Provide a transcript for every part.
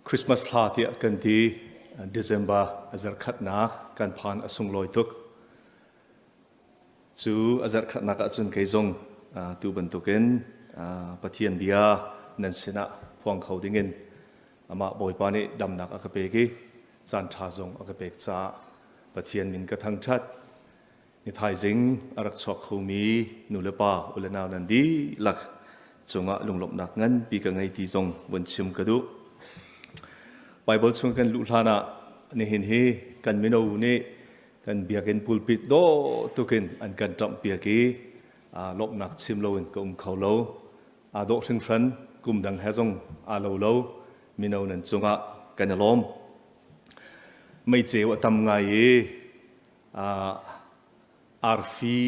Christmas thla tiah kan ti. December a zarhkhatnak kan phan a sunglawi tuk. Cu a zarhkhatnak ahcun kei zong tu bantukin Pathian bia nan sinah phuang kho dingin amah Bawipa nih damnak a ka pek i caan ṭha zong a ka pek caah Pathian min ka thangṭhat. Ni thaizing a rak chuak khomi nu le pa u le nau nan dihlak cungah lunglawmhnak nganpi ka ngei ti zong vun chim ka duh. Bible chung kan luh hlan ah nihin hi kan mino nih kan biakinn pulpit dawh tukin an kan ṭamh piak i lawmhnak chim loin ka um kho lo. Aa dawh hringhran kum dang he zong aa lo lo mino nan cungah kan i lawm. Meiceu a tam ngai i arfi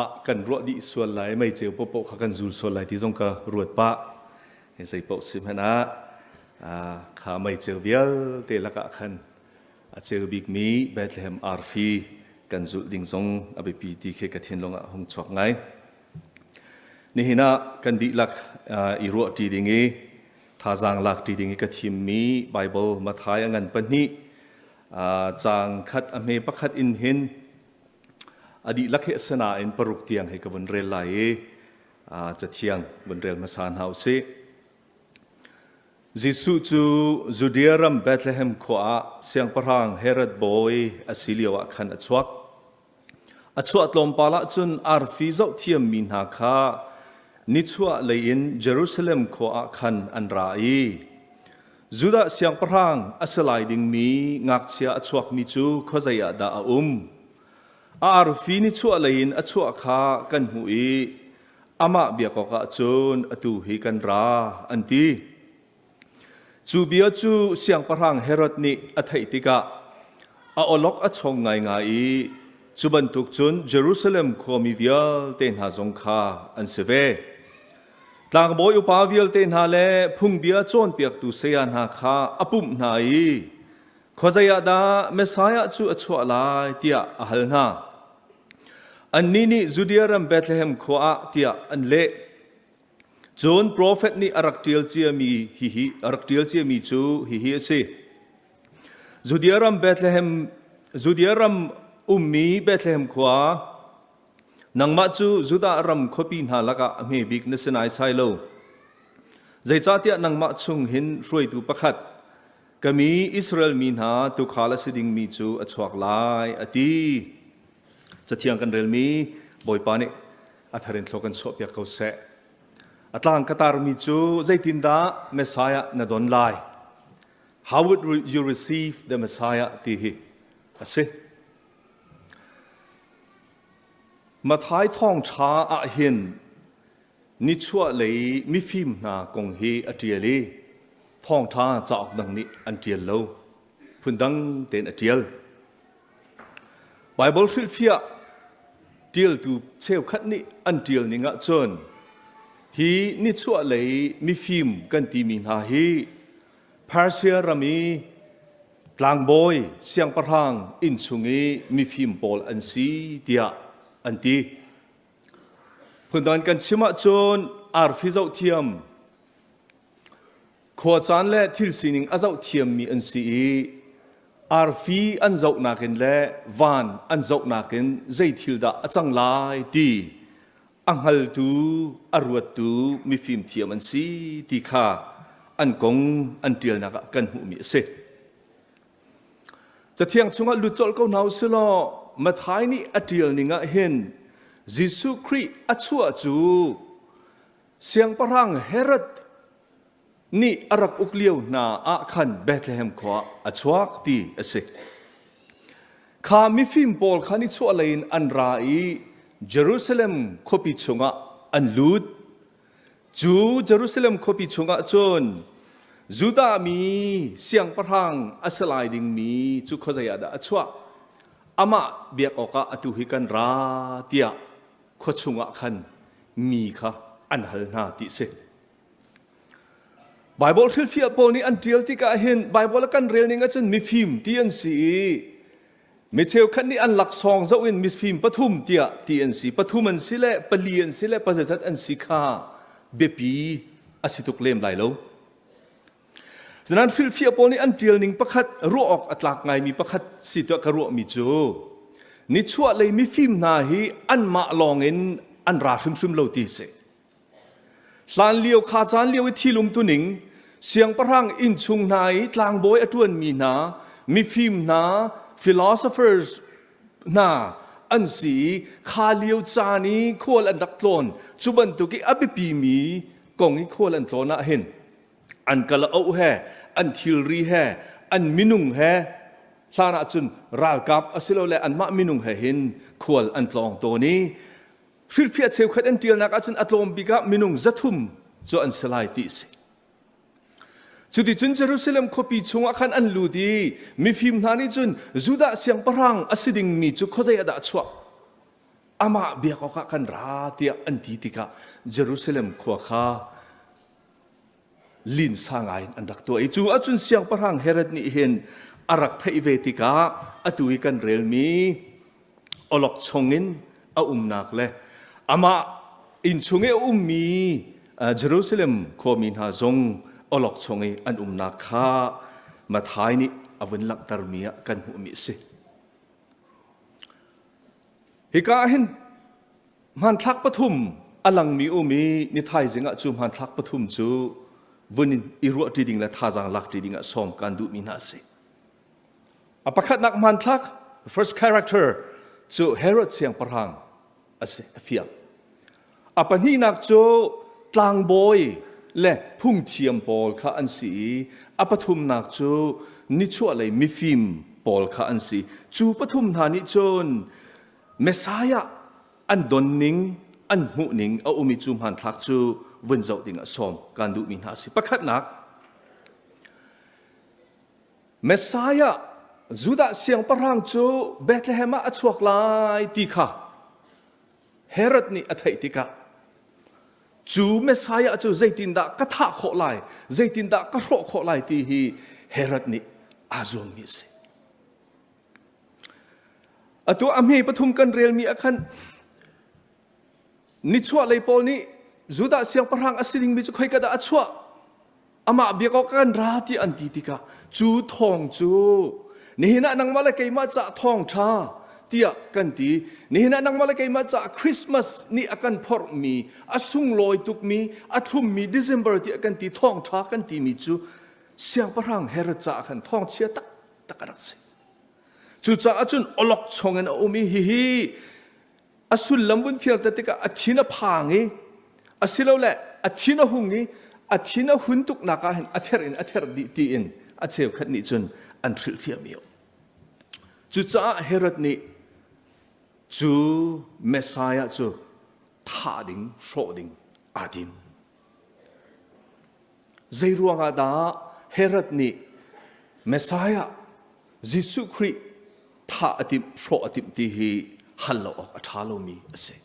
ah kan ruah dih sual lai meiceu paohpaoh kha kan zul sual lai ti zong ka ruat pah zei paoh si hmanh ah kha meiceu vialte lakah khan a ceu bikmi Bethlehem arfi kan zulh ding zong a biapi ti khi ka thinlung ah hung chuak ngai nihin ah kan dihlak i ruah ṭi ding i thazaang lak ṭi ding i ka thimmi Bible Matthai a ngan pahnih Caang khat a hme pakhat in hin a dihlak hi a si nain paruk tiang hi ka vun rel lai i cathiang vun rel hmasa hna u sih. Jesuh cu Judea ram Bethlehem khua ah siangpahrang Herod bawi a si lioah khan a chuak. A chuah tlawmpal ah cun arfi zohthiammi hna kha nichuah lei in Jerusalem khua ah khan an ra i Judah siangpahrang a si lai dingmi ngakchia a chuakmi cu khuazei ah dah a um? A arfi nichuah lei in a chuah kha kan hmuh i amah biak awkah cun atu hi kan ra, an ti. Cu bia cu Siangpahrang Herod nih a theih tikah a awlok a chong ngaingai i cu bantuk cun Jerusalem khuami vialte hna zong kha an si ve. Tlangbawi upa vialte hna le phungbia cawnpiaktu saya hna kha a pumh hna i khuazei ah dah Messiah cu a chuah lai tiah a hal hna. Annih nih Judea ram Bethlehem khua ah tiah an leh. Cun profet nih a rak ṭial ciami hihi a rak ṭial ciami cu hihi a si. Judea ram Bethlehem Judea ram ummi Bethlehem khua nangmah cu Judah ram khuapi hna lakah a hme bik na si naisai lo. Zeicahtiah nangmah chung hin hruaitu pakhat ka mi Israel mi hna tuukhal a si dingmi cu a chuak lai a ti. Cathiang kan relmi Bawipa nih a thar in thlua kan chuahpiak ko seh. A tlang ka tarmi cu zeitindah Messiah na don lai? How would you receive the Messiah ti hi a si. Matthai thawngṭha ah hin nichuah lei mifim hna kong hi a ṭial i thawngṭha cauk dang nih an ṭial lo. Phundang tein a ṭial. Baibal hrilhfiah ṭialtu cheukhat nih an ṭial ning ahcun hi nichuahlei mifim kan timi hna hi Persia ram i tlangbawi siangpahrang innchung i mifim pawl an si tiah an ti. Phundang kan chim ahcun arfi zohthiam Khuacaan le thil sining a zoh thiammi an si i arfi an zohnak in le van an zohnak in zei thil dah a cang lai ti a hngaltu a ruattu mifim thiam an si ti kha an kong an ṭialnak ah kan hmuhmi a si. Cathiang chungah lut colh ko hna u silaw Matthai nih a ṭial ning ah hin Jesuh Khrih a chuah cu Siangpahrang Herod nih a rak uk lio hna ah khan Bethlehem khua a chuak ti a si. Kha mifim pawl kha nichuahlei in an ra i Jerusalem khuapi chungah an lut. Cu Jerusalem khuapi chungah cun Judah mi siangpahrang a si lai dingmi cu khuazei ah dah a chuah? Amah biak awkah atu hi kan ra tiah khua chungah khan mi kha an hal hna ti si. Baibal hrilhfiah pawl nih an ṭial tikah hin Baibal a kan rel ning ahcun mifim ti an si i mi cheukhat nih an laksawng zoh in mifim pathum tiah ti an si pathum an si le pali an si le pazeizat an si kha biapi a si tuk lem lai lo. Cunan hrilhfiah pawl nih an ṭial ning pakhat ruah awk a tlak ngaimi pakhat si tuah ka ruahmi cu nichuah lei mifim hna hi anmah lawngin an ra hrimhrim lo ti si. Hlan lio kha caan lio i thil umtuning siangpahrang innchung hna i tlangbawi a ṭuanmi hna mifim hna philosophers hna an si i kha lio caan i khual an rak tlawn cu bantuk i a biapimi kong i khual an tlawn ah hin an kalaoh he an thilri he an minung he hlan ah cun ralkap asilole anmah minung he hin khual an tlawng tawn i hrilhfiah cheukhat an ṭialnak ahcun a tlawm bik ah minung 300 cu an si lai ti a si. Cuticun Jerusalem khuapi chungah khan an lut i mifim hna nih cun Judah siangpahrang a si dingmi cu khuazei ah dah a chuah? Amah biak awkah kan ra tiah an ti tikah Jerusalem khua kha linsa ngai in an rak tuah i cu ahcun siangpahrang Herod nih hin a rak theih ve tikah atu i kan relmi awlokchong in a umnak le amah innchung i a ummi Jerusalem khuami hna zong awlokchong i an umnak kha Matthai nih a vun langhtermi ah kan hmuhmi a si. Hika ah hin hmanthlak pathum a langmi um i ni thaizing ah cu hmanthlak pathum cu vun in i ruahṭi ding le thazaang lakṭi ding ah sawm kan duhmi hna a si. A pakhatnak hmanthlak first character cu Herod siangpahrang a si a fiang. A pahnihnak cu tlangbawi le phungthiam pawl kha an si i a pathumnak cu nichuahlei mifim pawl kha an si. Cu pathum hna nih cun Messiah an donning, an hmuhning a um i cu hmanthlak cu vun zoh ding ah sawm kan duhmi hna a si. Pakhatnak, Messiah Judah siangpahrang cu Bethlehem ah a chuak lai ti kha Herod nih a theih tikah cu Messiah cu zeitindah ka thah khawh lai, zeitindah ka hrawh khawh lai ti hi Herod nih aa zuammi a si. Atu a hme pathum kan relmi ah khan nichuahlei pawl nih Judah siangpahrang a si dingmi cu khoika dah a chuah? Amah biak awk kan ra ti an ti tikah cu thawng cu nihin ah nangmah le keimah cah thawng ṭha tiah kan ti. Nihin ah nangmah le keimah cah Christmas nih a kan phorhmi, a sunglawi tukmi, a thlummi December tiah kan ti thawng ṭha kan timi cu siangpahrang Herod caah khan thawngchia taktak a rak si. Cucaah cun awlokchong in a um i hihi a sullam vun fianter tikah a thin a phang i asilole a thin a hung i a thin a hun tuknak ah hin a ther in a ther dih tiin a cheukhat nih cun an hrilhfiahmi a um. Cucaah Herod nih cu Messiah cu thah ding, hrawh ding aa tim. Zei ruangah dah Herod nih Messiah Jesuh Khrih thah a timh, hrawh a timh ti hi hal lo awk a ṭha lomi a si.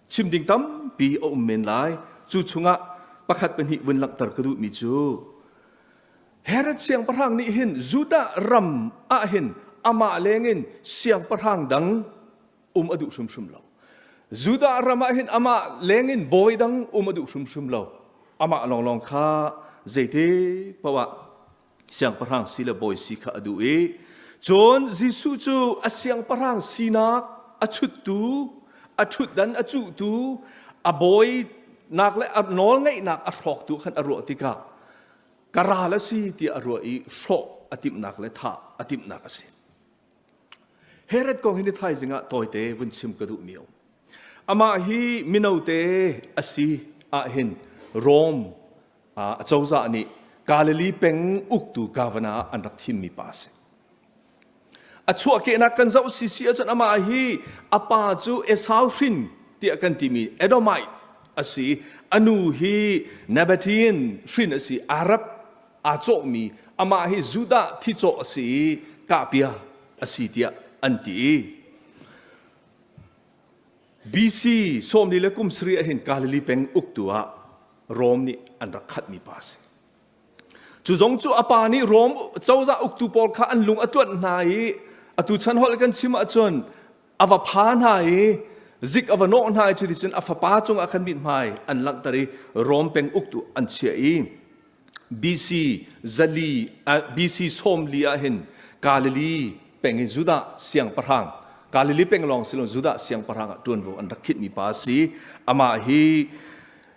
Chim ding tampi a um men lai. Cu chungah pakhat pahnih vun langhter ka duhmi cu Herod siangpahrang nih hin Judah ram ah hin amah lengin siangpahrang dang um a duh hrimhrim lo. Judah ram ah hin amah lengin bawi dang um a duh hrimhrim lo. Amah lawnglawng kha zeitik paoh ah siangpahrang si le bawi si kha a duh i cun Jesuh cu a siangpahrang sinak a chuttu, a ṭhutdan a cuhtu, a bawinak le a nawlngeihnak a hrawktu khan a ruah tikah ka ral a si tiah a ruah i hrawh a timhnak le thah a timhnak a si. Herod kong hi ni thaizing ah tawite vun chim ka duhmi a um. Amah hi mino te a si ahhin Rome acozah nih Galilee peng uktu governor ah an rak thimmi pa a si. A chuahkehnak kan zoh sisi ahcun amah hi a pa cu Esau hrin tiah kan timi Edomite a si. A nu hi Nabatean hrin a si. Arab aa cawhmi amah hi Judah thicawh a si i kahpia a si tiah an ti i BC sawmli le kum sarih ah hin Galilee peng uktu ah Rom nih an rak khatmi pa a si. Cu zong cu a pa nih Rom cozah uktu pawl kha an lung a tuanh hna i atu chan holh kan chim ahcun a va pha hna i zik a va nawh hna i cuticun a fapa cungah khan mithmai an langhter i Rom peng uktu an chiah i. BC zali BC 40 ah hin Galilee peng in Judah siangpahrang Galilee peng lawng si lo Judah siangpahrang ah ṭuanvo an rak khitmi pa a si. Amah hi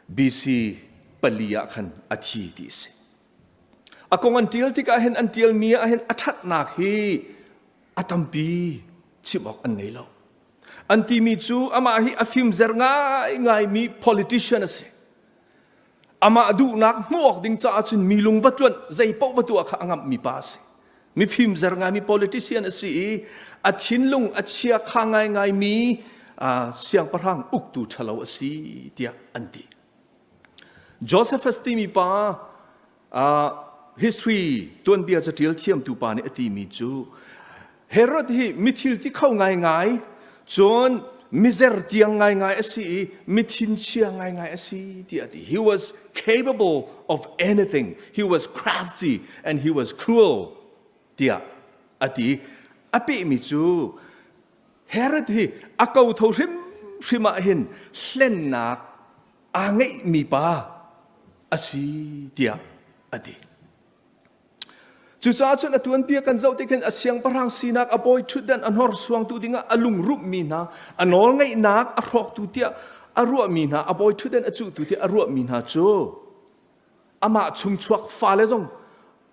BC pali ah khan a thi ti a si. A kong an ṭial tikah hin an ṭialmi ah hin a ṭhatnak hi a tampi chim awk an ngei lo. An timi cu amah hi a fimzer ngaingaimi politician a si. Amah duhnak hmuh awk ding caah cun mi lung va tluanh zei paoh va tuah kha a ngamhmi pa a si. Mifim zer ngaimi politician a si i a thinlung a chia kha ngaingaimi siangpahrang uktu ṭhalo a si tiah an ti. Josephus timi pa history tuanbia caṭial thiamtu pa nih a timi cu Herod hi mithil ti kho ngaingai cun mizer tiang ngaingai a si i mithinchia ngaingai a si tiah a ti. He was capable of anything. He was crafty and he was cruel tiah a ti. A pehmi cu Herod hi a kotho hrimhrim ah hin hlennak aa ngeihmi pa a si tiah a ti. Cucaah cun a tuanbia kan zoh tik hin a siangpahrang sinak a bawi ṭhutdan a hnorsuangtu dingah a lungrumhmi hna, a nawlngeihnak a hrawktu tiah a ruahmi hna, a bawi ṭhutdan a cuhtu tiah a ruahmi hna cu amah chungchuak fale zong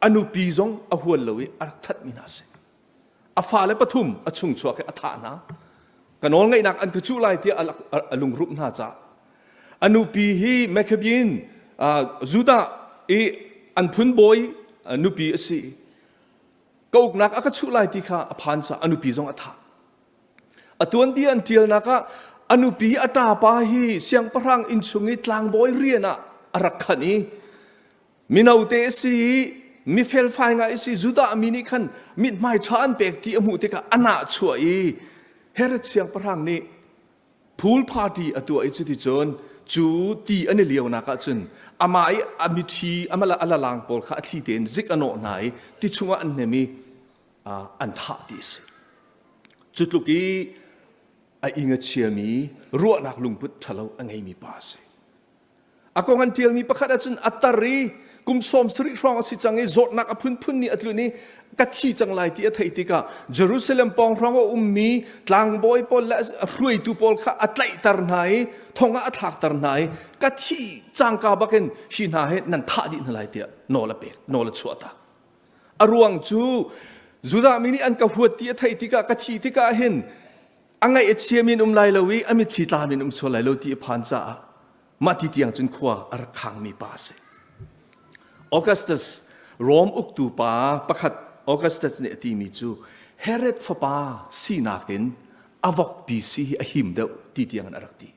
a nupi zong a hual lo i a rak thatmi hna a si. A fale pathum a chungchuak hi a thah hna. Ka nawlngeihnak an ka cuh lai tiah a lungrumh hna caah A nupi hi Maccabean Judah i an phun bawi nupi a si. Ka uknak a ka chuh lai ti kha a phan caah a nupi zong a thah. A tuanbia an ṭialnak ah a nupi a ṭapa hi siangpahrang innchung i tlangbawi rian ah a rak khanh i mino te a si i mi felfai ngai a si Judah mi nih khan mithmai ṭha an pek ti a hmuh tikah a nahchuah i Herod siangpahrang nih Pool party a tuah i cuticun cu ti an i lionak ah cun amah i a mithi a lalang pawl kha a thli tein zik a nawh hna i ti chungah an hnem i an thah ti a si. Cu tluk i a ing a chiami ruahnak lungput ṭhalo a ngeimi pa a si. A kong an ṭialmi pakhat ahcun a tar i kum 70 hrawng a si cang i zawtnak a phunphun nih a tlun i ka thi cang lai ti a theih tikah Jerusalem pawng hrawng a ummi tlangbawi pawl le hruaitu pawl kha a tlaihter hna i thong ah a thlakter hna i ka thi cangka bakin hi hna hi nan thah dih hna lai tiah nawl a pek nawl a chuahtak. A ruang cu Judah mi nih an ka huat ti a theih tikah ka thih tikah hin a ngaih a chiami an um lai lo i a mitthli tlami an um sual lai lo ti a phan caah mah ti tiang cun khua a rak khangmi pa a si. Augustus Rome uktu pa pakhat Augustus nih a timi cu Herod fapa sinak in a vokpi si hi a him deuh ti tiang in a rak ti.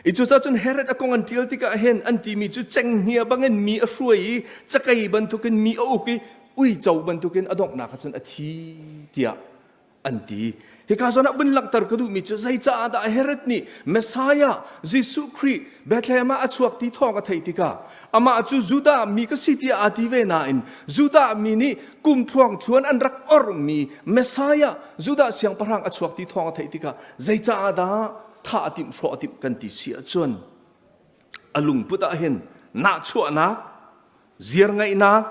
I cucaah cun Herod a kong an ṭial tikah hin an timi cu cenghngia bangin mi a hruai i cakei bantukin mi a uk i uico bantukin a donghnak ah cun a thi tiah an ti. Hika zawn ah vun langhter ka duhmi cu zeicaah dah Herod nih Messiah Jesuh Khrih Bethlehem ah a chuak ti thawng a theih tikah amah cu Judah mi ka si tiah aa ti ve nain Judah mi nih kum thluangthluan an rak orhmi Messiah Judah siangpahrang a chuak ti thawng a theih tikah zeicaah dah thah a timh hrawh a timh kan ti si ahcun a lungput ah hin nahchuahnak ziarngeihnak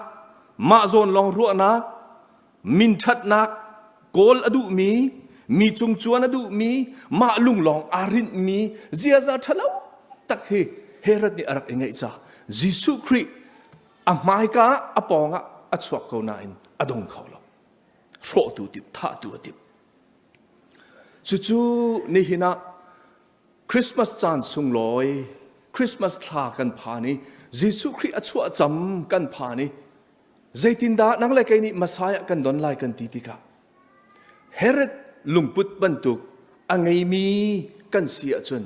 mah zawn lawng ruahnak minṭhatnak kawl a duhmi mi cungcuan a duhmi mah lunglawng aa rinhmi ziaza ṭhalo tak hi Herod nih a rak i ngeih caah Jesuh Khrih a hmaika ah a pawngah a chuak ko nain a dong kho lo hrawhtu timh thahtu a timh cucu nihin ah Christmas caan sunglawi Christmas thla kan phan i Jesuh Khrih a chuah cam kan phan i Zeitindah nang le kei nih Messiah kan don lai kan ti tikah Herod lungput bantuk a ngeimi kan si ahcun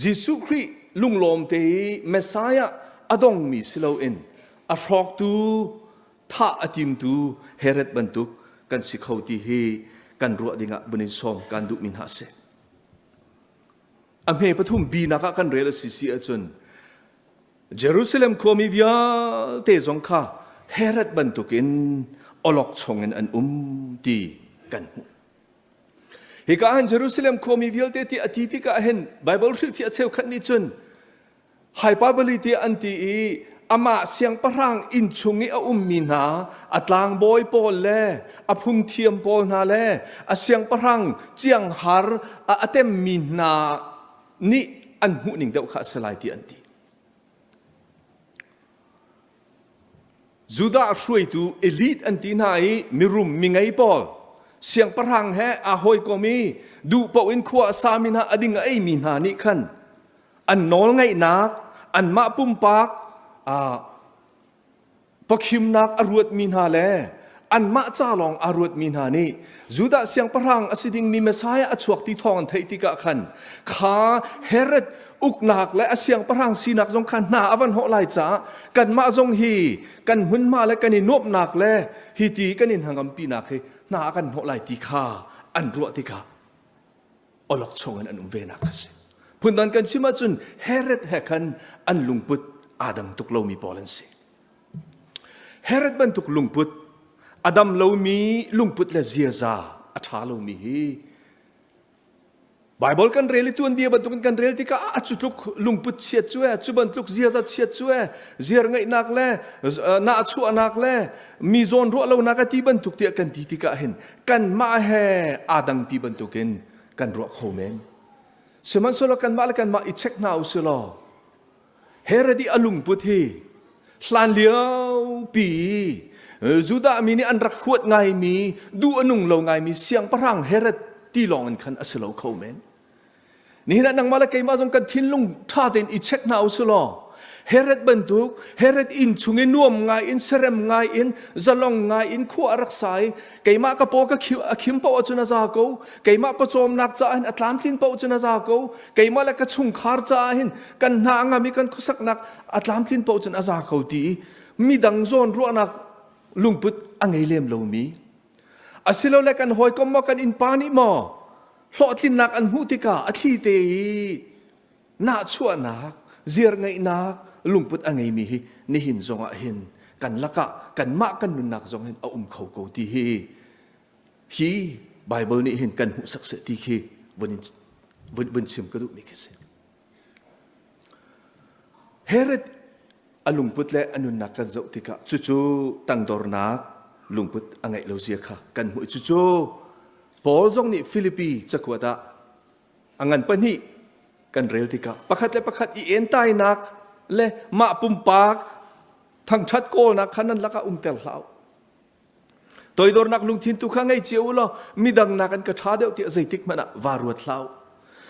Jesuh Khrih lunglawm te i Messiah a dongmi si loin a hrawktu thah a timtu Herod bantuk kan si kho ti hi kan ruah dingah vun in sawm kan duhmi hna a si. A hme pathum binak ah kan rel a si si ahcun Jerusalem khuami vialte zong kha Herod bantukin awlokchong in an um ti kan hmuh. Hika ah hin Jerusalem khuami vialte ti a ti tikah hin Bible hrilhfiah cheukhat nih cun hyperbole tiah an ti i amah siangpahrang inn chung i a ummi hna a tlangbawi pawl le a phungthiam pawl hna le a siangpahrang cianghar a temmi hna nih an hmuhning deuh kha a si lai ti an ti. Judah hruaitu elite an ti hna i mirum mingei pawl siangpahrang he aa hawikom i duh paoh in khua a sami hna a ding a eimi hna nih khan an nawlngeihnak anmah pumpak pakhimnak a ruatmi hna le anmah ca lawng aa ruatmi hna nih Judah siangpahrang a si dingmi Messiah a chuak ti thawng an theih tikah khan kha Herod uknak le a siangpahrang sinak zong kha hna a van hawh lai caah kanmah zong hi kan hmunhma le kan i nuamhnak le hi ti kan in hnangampinak hi hna a kan hnawh lai ti kha an ruah tikah awlokchong in an um ve nak a si. Phundang kan chim ahcun Herod he khan an lungput aa dang tuk lomi pawl an si. Herod bantuk lungput, a dam lomi lungput le ziaza a ṭha lomi hi Baibal kan rel i tuanbia bantukin kan rel tikah a cu tluk lungput chiat cu e, cu bantuk ziaza chiat cu e, ziar ngeihnak le nahchuahnak le mi zawn ruah lonak a ti bantuk tiah kan ti tikah hin kanmah he aa dangpi bantukin kan ruah kho men. Sihmanhsehlaw kanmah le kanmah i check hna u si law Herod i a lungput hi hlan liopi Judah mi nih an rak huat ngaimi duh a nung lo ngaimi siangpahrang Herod ti lawng in khan a si lo kho men. Nihin ah nangmah le keimah zong kan thinlung ṭha tein i check hna u si law Herod bantuk Herod inn chung i nuam ngai in serem ngai in zalong ngai in khua a rak sa i keimah ka paw ka a khim paoh ahcun a za ko keimah pawcawmnak caah hin a tlamtlin paoh cun a za ko keimah le ka chungkhar caah hin kan hna a ngam i kan khuasaknak a tlamtlin paoh cun a za ko ti i midang zawn ruahnak lungput a ngei lem lomi asilole kan hawikom maw kan innpa nih maw hlawhtlinnak an hmuh tikah a thli te i nahchuahnak ziar ngeihnak lungput a ngeimi hi nihin zongah hin kan lakah kanmah kan nunnak zong hin a um kho ko ti hi hi Bible nih hin kan hmuhsak seh ti khi vun vun vun chim ka duhmi khi si. Herod a lungput le a nunnak kan zoh tikah cucu tangdornak lungput a ngeih lo zia kha kan hmuh. Cucu Paul zong nih Filipi cakuat ah a ngan pahnih kan rel tikah pakhat le pakhat i entainak le mah pumpak thangṭhat kawlnak kha nan lakah umter hlah u. Toidornak lungthin tu kha ngei cio u law midang nakin ka ṭha deuh tiah zeitik hmanh ah vaa ruat hlah u.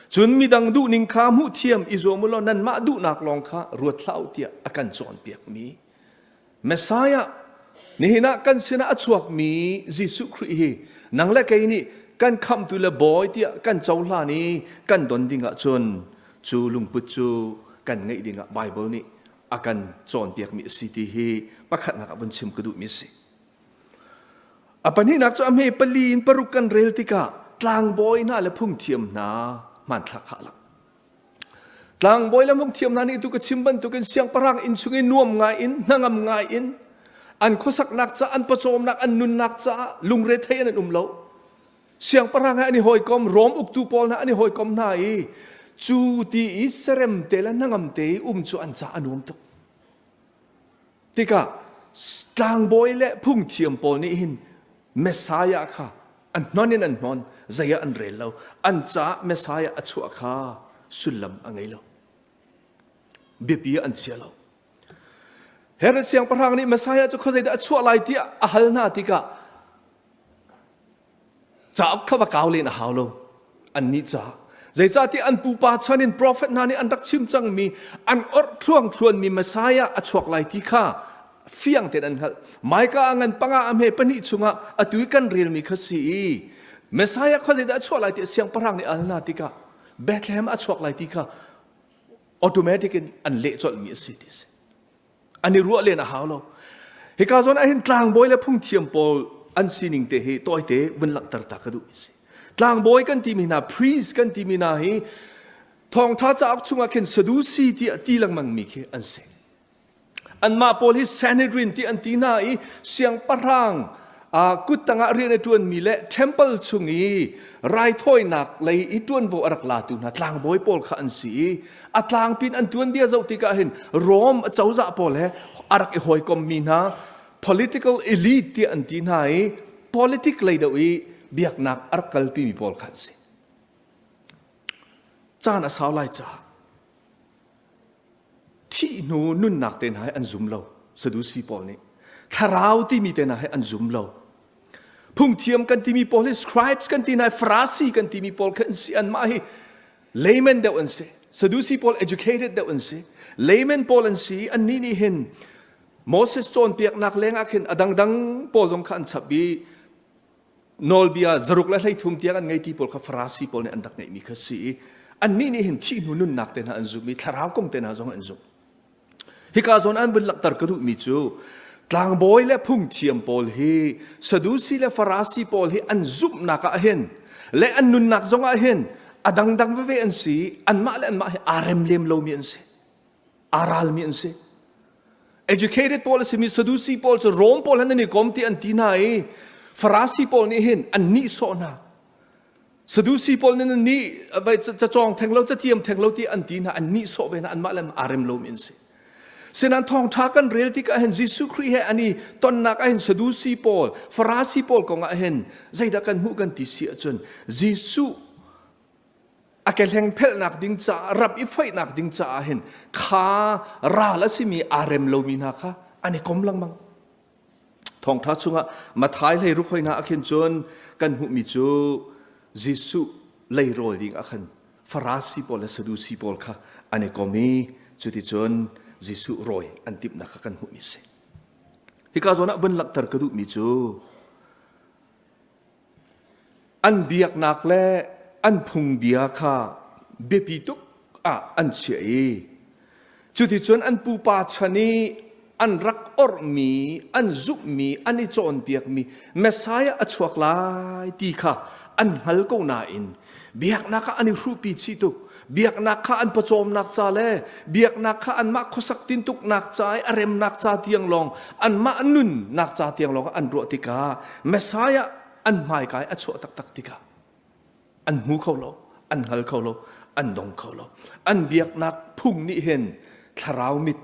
Cun midang duhning kha hmuh thiam i zuam u law nanmah duhnak lawng kha ruat hlah u tiah a kan cawnpiakmi Messiah nihin ah kan sinah a chuakmi Jesuh Khrih hi nang le kei nih kan khamhtu le bawi tiah kan cohlan i kan don ding ahcun cu lungput cu kan ngeih dingah Baibal nih a kan cawnpiakmi a si ti hi pakhatnak ah vun chim ka duhmi a si. A pahnihnak cu a hme pali in paruk kan rel tikah tlangbawi hna le phungthiam hna hmanthlak kha a lang. Tlangbawi le phungthiam hna nih tu ka chim bantukin siangpahrang inn chung i nuam ngai in hnangam ngai in an khuasaknak caah an pawcawmnak an nunnak caah lungre thei in an um lo. Siangpahrang he an i hawikom, Rom uktu pawl hna an i hawikom hna i cu ti i serem te le hnangam te i um cu an ca a nuam tuk. Tikah tlangbawi le phungthiam pawl nih hin Messiah kha an hnon in an hnon, zei ah an rel lo. An caah Messiah a chuah kha sullam a ngei lo. Biapi ah an chia lo. Herod siangpahrang nih Messiah cu khuazei dah a chuah lai tiah a hal hna tikah Cauk kha va kau len a hau lo. Annih caah. Zeicahtiah an pupa chan in profet hna nih an rak chim cangmi an orh thluangthluanmi Messiah a chuak lai ti kha fiang tein an hngalh. Micah a ngan panga a hme pahnih chungah atu i kan relmi kha si i Messiah kha zeidah a chuah lai tiah siangpahrang nih a hal hna tikah Bethlehem a chuak lai ti kha automatic in an leh colhmi a si ti a si. An i ruah len a hau lo. Hika zawn ah hin tlangbawi le phungthiam pawl an sining te hi tawite vun langhter ta ka duh mi si. Tlangbawi kan timi hna, priest kan timi hna hi thawngtha cauk chungah khin Sadusi tiah ti lengmang mi khi an si. Anmah pawl hi Sanhedrin ti an ti hna i siangpahrang kut tangah rian a ṭuanmi le temple chung i raithawinak lei i ṭuanvo a rak latu hna tlangbawi pawl kha an si i a tlangpin an tuanbia zoh tikah hin Rome cozah pawl he a rak i hawikommi hna political elite tiah an ti hna i politic lei deuh i biaknak a rak kalpimi pawl kha an si. Caan a sau lai caah thih hnu nunnak te hna hi an zum lo Sadusi pawl nih thlarau timi te hna hi an zum lo phungthiam kan timi pawl hi scribes kan ti hna Farasi kan timi pawl kha an si anmah hi layman deuh an si Sadusi pawl educated deuh an si layman pawl an si annih nih hin Moses cawnpiaknak lengah khin a dangdang pawl zong kha an chap i nawlbia zaruk le 13 tiang an ngei ti pawl kha Farasi pawl nih an rak ngeihmi kha si i annih nih hin thih hnu nunnak te hna an zumh i thlarau kong te hna zong an zumh. Hika zawn an vun langhter ka duhmi cu tlangbawi le phungthiam pawl hi Sadusi le Farasi pawl hi an zumhnak ah hin le an nunnak zong ah hin a dangdang veve an si anmah le anmah hi aa rem lem lomi an si. aa ralmi an si. Educated pawl a simi Sadusi pawl cu Rom pawl han an i kom ti an ti hna i Farasi pawl nih hin an nihsawh hna. Sadusi pawl nih an nih cacawng theng lo cathiam theng lo ti an ti hna an nihsawh ve hna anmah le aa rem lomi an si. Sinan thawngṭha kan rel tikah hin Jesuh Khrih he an i tonnak ah hin Sadusi pawl, Farasi pawl kong ah hin zeidah kan hmuh kan ti si ahcun Jesuh a kehleng phelhnak ding caah rap i foihnak ding caah hin kha ral a simi aa rem lomi hna kha an i kom lengmang thawngtha chungah Mathai hlei ruk hoi hna ah khin cun kan hmuhmi cu Jesuh leirawl ding ah khan Farasi pawl le Sadusi pawl kha an i kom i cuticun Jesuh rawi an timhnak kha kan hmuhmi a si. Hika zawn ah vun langhter ka duhmi cu An biaknak le an phungbia kha biapi tuk ah an chiah i cuticun an pupa chan i an rak orhmi, an zumhmi, an i cawnpiakmi Messiah a chuak lai ti kha an hngal ko nain biaknak ah an i hruhpi chih tuk. Biaknak kha an pawcawmnak ca le biaknak kha anmah khuasak tintuknak ca i a remnak ca tiang lawng anmah nunnak ca tiang lawng an ruah tikah Messiah an hmaika i a chuah taktak tikah an hmu kho lo, an hngal kho lo, an dong kho lo. An biaknak phung nih hin thlarau mit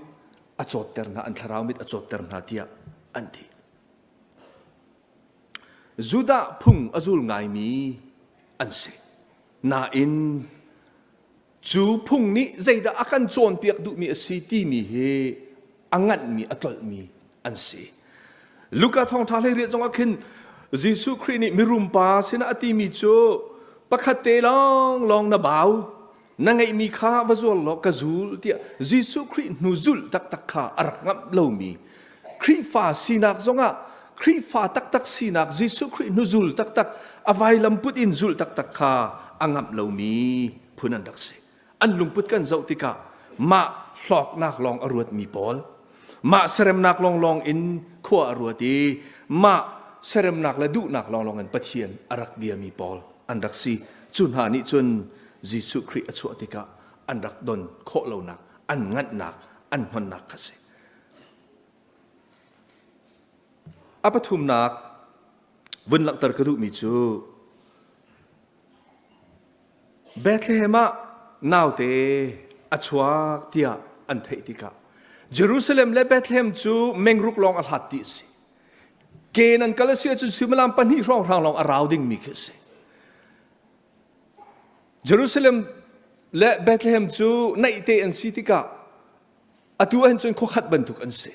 a cawtter hna, an thlarau mit a cawtter hna tiah an ti. Judah phung a zul ngaimi an si. Nain cu phung nih zeidah a kan cawnpiak duhmi a si timi hi a nganhmi a tlolhmi an si. Luka thawngṭha 18 zongah khin Jesuh Khrih nih mirum pa sinah a timi cu pakhat te lawnglawng na bau na ngeihmi kha va zuar law ka zul tiah Jesuh Khrih hnu zulh taktak kha a rak ngamh lomi Khrihfa sinak zongah Khrihfa taktak sinak Jesuh Khrih hnuzul taktak a vailam put in zulh taktak kha a ngamh lomi phun an rak si. An lungput kan zoh tikah mah hlawknak lawng a ruatmi pawl, mah seremnak lawnglawng in khua a ruat i mah seremnak le duhnak lawnglawng in Pathian a rak biami pawl an rak si. Cu hna nih cun Jesuh Khrih a chuah tikah an rak don khawh lonak, an nganhnak, an hnonnak kha si. A pathumnak vun langhter ka duhmi cu Bethlehem ah naute a chuak tiah an theih tikah Jerusalem le Bethlehem cu mengruk lawng a hlat ti a si. Ke nan kal a si ahcun suimilam pahnih hrawnghrang lawng a rau dingmi khi a si. Jerusalem le Bethlehem cu naihte an si tikah atu ahhin cun khuakhat bantuk an si.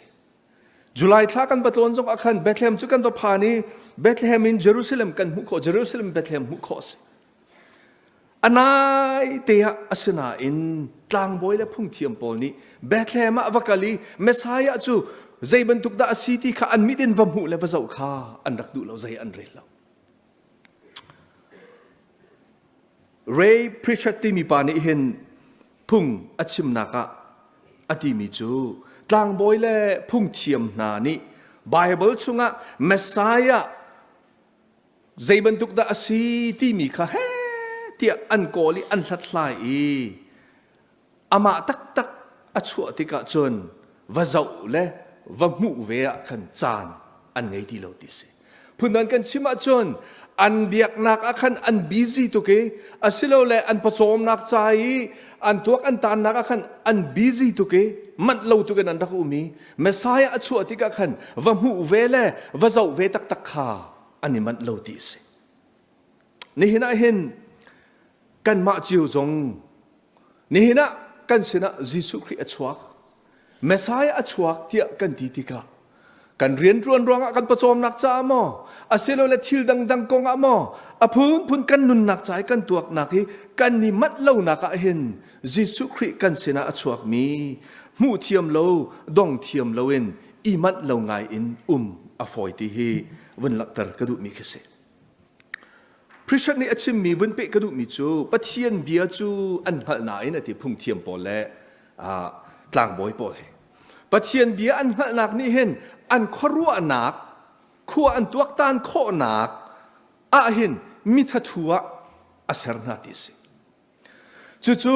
July thla kan va tlawn zong ah khan Bethlehem cu kan va phan i Bethlehem in Jerusalem kan hmuh khawh Jerusalem Bethlehem hmuh khawh a si. A nai te ah asinain tlangbawi le phungthiam pawl nih Bethlehem ah va kal i Messiah cu zei bantuk dah a si ti kha an mit in va hmuh le va zoh kha an rak duh lo zei an rel lo. Ray Pritchard timi pa nih hin phung a chimnak ah a timi cu tlangbawi le phungthiam hna nih Bible chungah Messiah zei bantuk dah a si timi kha he tiah an kawl i an hlathlai i amah taktak a chuah tikah cun va zoh le va hmuh ve ah khan caan an ngei ti lo ti si. Phundang kan chim ahcun an biaknak ah khan an busy tuk i asilole an pawcawmnak ca i an tuak an tannak ah khan an busy tuk i manh lo tuk in an rak um i Messiah a chuah tikah khan va hmuh ve le va zoh ve taktak kha an i manh lo ti a si. Nihin ah hin kanmah cio zong nihin ah kan sinah Jesuh Khrih a chuak Messiah a chuak tiah kan ti tikah kan rianṭuan ruangah kan pawcawmnak caah maw asilole thil dangdang kong ah maw a phunphun kan nunnak ca i kan tuaknak hi kan i manh lonak ah hin Jesuh Khrih kan sinah a chuakmi hmuh thiam lo dong thiam loin i manh lo ngai in um a fawi ti hi vun langhter ka duhmi khi si. Preacher nih a chimmi vun peh ka duhmi cu Pathian bia cu an hngalh nain a ti phungthiam pawl le tlangbawi pawl hi. Pathian bia an hngalhnak nih hin an khuaruahnak, khua an tuaktan khawhnak ah hin mithathu ah a ser hna ti a si. Cucu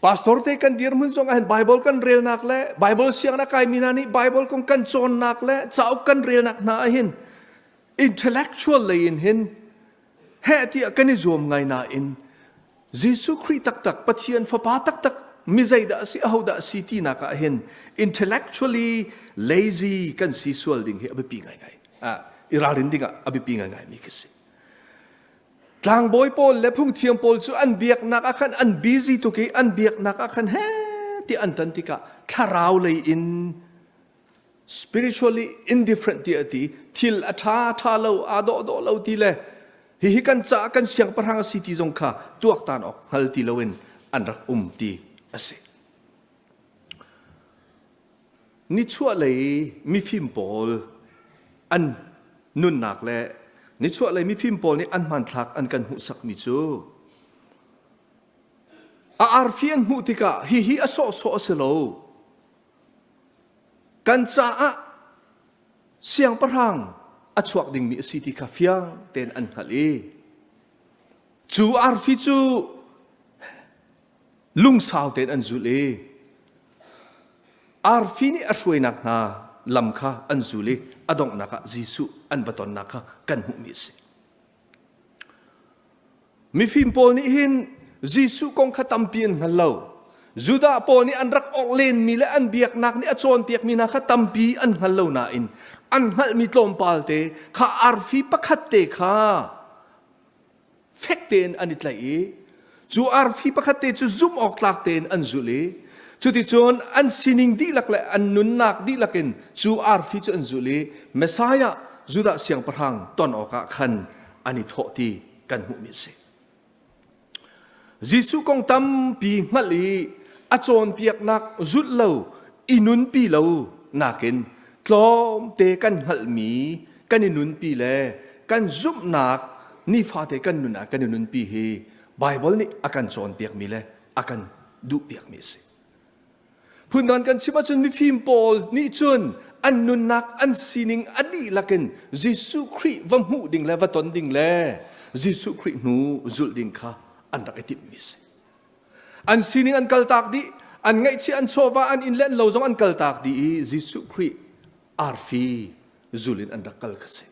pastor te kan dirhmun zong ah hin Bible kan relnak le Bible sianginn a kaimi hna nih Bible kong kan cawnnak le cauk kan relnak hna ah hin intellectual lei in hin heh tiah kan i zuam ngai nain Jesuh Khrih taktak Pathian fapa taktak mi zeidah a si ahodah a si tinak ah hin intellectually lazy kan si sual ding hi a biapi ngaingai i ralrin ding ah a biapi ngaingai mi khi si tlangbawi pawl le phungthiam pawl cu an biaknak ah khan an busy tuk i an biaknak ah khan he ti an tan tikah thlarau lei in spiritually indifferent ti a ti thil a ṭha ṭha lo aa dawh dawh lo ti le hihi kan caah kan siangpahrang a si ti zong kha tuaktan awk hngal ti loin an rak um ti a si. Nichuahlei mifim pawl an nunnak le nichuahlei mifim pawl nih an hmanthlak an kan hmuhsakmi cu a arfi an hmuh tikah hihi a sawhsawh a si lo Kan caah siangpahrang a chuak dingmi a si ti kha fiang tein an hngalh i cu arfi cu lungsau tein an zulh i arfi nih a hruainak hna lam kha an zul i a donghnak ah Jesuh an va tonnak kha kan hmuhmi a si. Mifim pawl nih hin Jesuh kong kha tampi an hngal lo. Judah pawl nih an rak awrh lenmi le an biaknak nih a cawnpiakmi hna kha tampi an hngal lo nain an hngalhmi tlawmpal te kha arfi pakhat te kha fek tein an i tlaih i cu arfi pakhat te cu zumh awk tlak tein an zulh i cuticun an sining dihlak le an nunnak dihlak in cu arfi cu an zulh i Messiah Judah siangpahrang ton awkah khan an i thawh ti kan hmuhmi a si. Jesuh kong tampi hngalh i a cawnpiaknak zulh lo i nunpi lo nakin tlawmte kan hngalhmi kan i nunpi le kan zumhnak nifate kan nun ah kan i nunpi hi Baibal nih a kan cawnpiakmi le a kan duhpiakmi a si. Phundang kan chim ahcun mifim pawl nih cun an nunnak an sining a dihlak in Jesuh Khrih va hmuh ding le va ton ding le Jesuh Khrih hnu zulh ding kha an rak i timhmi a si. An sining an kaltak dih, an ngaihchih an chawva an inn le an lo zong an kaltak dih i Jesuh Khrih arfi zul in an rak kal kha si.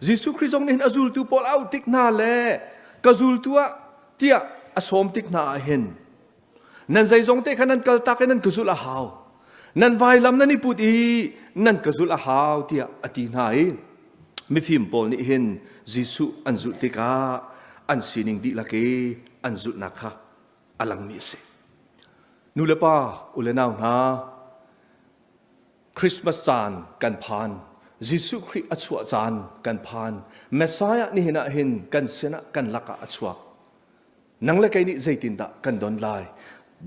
Jesuh Khrih zong nih hin a zultu pawl auh tik hna le ka zultu ah tiah a sawm tik hna ah hin Nan zeizong te kha nan kaltak i nan ka zulh a hau. Nan vailam nan i put i nan ka zulh a hau tiah a ti hna i mifim pawl nih hin Jesuh an zulh tikah an sining dihlak i an zulhnak kha a langmi a si. Nu le pa, u le nau hna, Christmas caan kan phan. Jesuh Khrih a chuah caan kan phan. Messiah nihin ah hin kan sinah kan lakah a chuak. Nang le kei nih zeitindah kan don lai?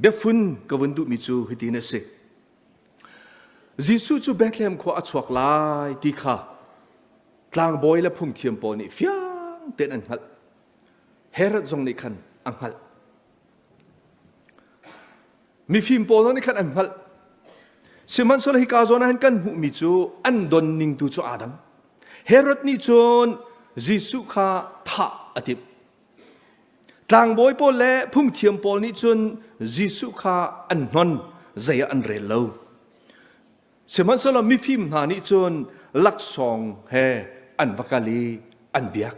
Biafun ka vun duhmi cu hitin a si. Jesuh cu Bethlehem khua a chuak lai ti kha tlangbawi le phungthiam pawl nih fiang tein an hngalh. Herod zong nih khan a hngalh. Mifim pawl zong nih khan an hngalh. Sihmanhsehlaw hika zawn ah hin kan hmuhmi cu an don ning tu cu aa dang. Herod nih cun Jesuh kha thah a timh. Tlangbawi pawl le phungthiam pawl nih cun Jesuh kha an hnon, zei ah an rel lo. Sihmanhsehlaw mifim hna nih cun laksawng he an va kal i an biak.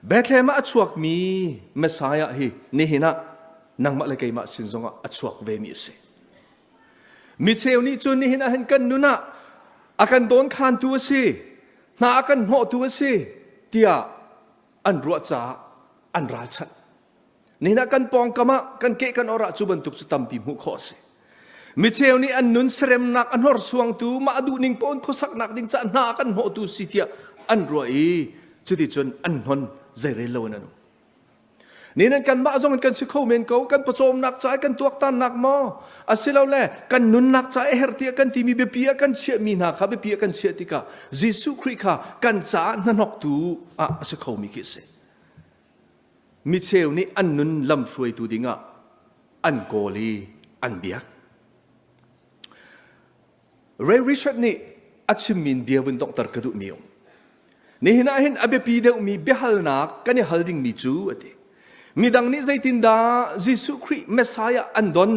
Bethlehem ah a chuakmi Messiah hi nihin ah nangmah le keimah sin zongah a chuak vemi a si. Micheu nih cun nihin ah hin kan nun ah a kan dawnkhantu a si, hna a kan hnawhtu a si tiah an ruah caah an ralchanh. Nihin ah kan pawngkam ah kan keh kan or ah cu bantuk cu tampi hmuh khawh a si. Micheu nih an nun seremnak a hnorsuangtu mah duhning pawn khuasaknak ding caah hna a kan hnawhtu si tiah an ruah i cuticun an hnon zeirel lo in an um. Nihin kanmah zong in kan si kho men ko kan pawcawmnak ca kan tuaktannak maw asilole kan nunnak ca a herh tiah kan timi biapi ah kan chiahmi hna kha biapi ah kan chiah tikah Jesuh Khrih kha kan caah hnahnawktu ah a si khomi khi a si. Micheu nih an nun lamhruaitu dingah an kawl i an biak. Ray Richard nih a chimmi bia vun donghter ka duhmi um. Nihin ah hin a biapi deuhmi biahalnak kan i hal dingmi cu a ti. Midang nih zeitindah Jesuh Khrih Messiah an don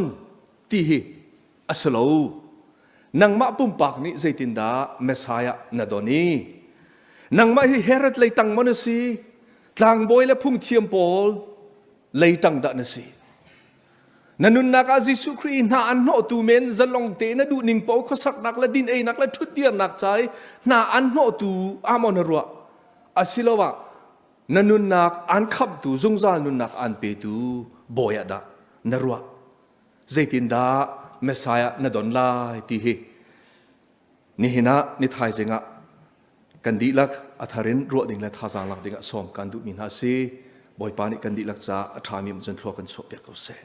ti hi a si lo. Nangmah pumpak nih zeitindah Messiah na don i nangmah hi Herod lei tang maw na si tlangbawi le phungthiam pawl lei tang dah na si Na nunnak ah Jesuh Khrih hna an hnawhtu men zalong te na duhning paoh khuasaknak le din einak le ṭhutdirnak ca i hna an hnawhtu ah maw na ruah? Asiloah na nunnak aan khamhtu zungzal nunnak aan petu bawi ah dah na ruah? Zeitindah Messiah na don lai ti hi nihin ah ni thaizing ah kan dihlak a thar in ruah ding le thazaang lak ding ah sawm kan duhmi hna si. Bawipa nih kan dihlak caah a ṭhami um cun thlua kan chuahpiak ko seh.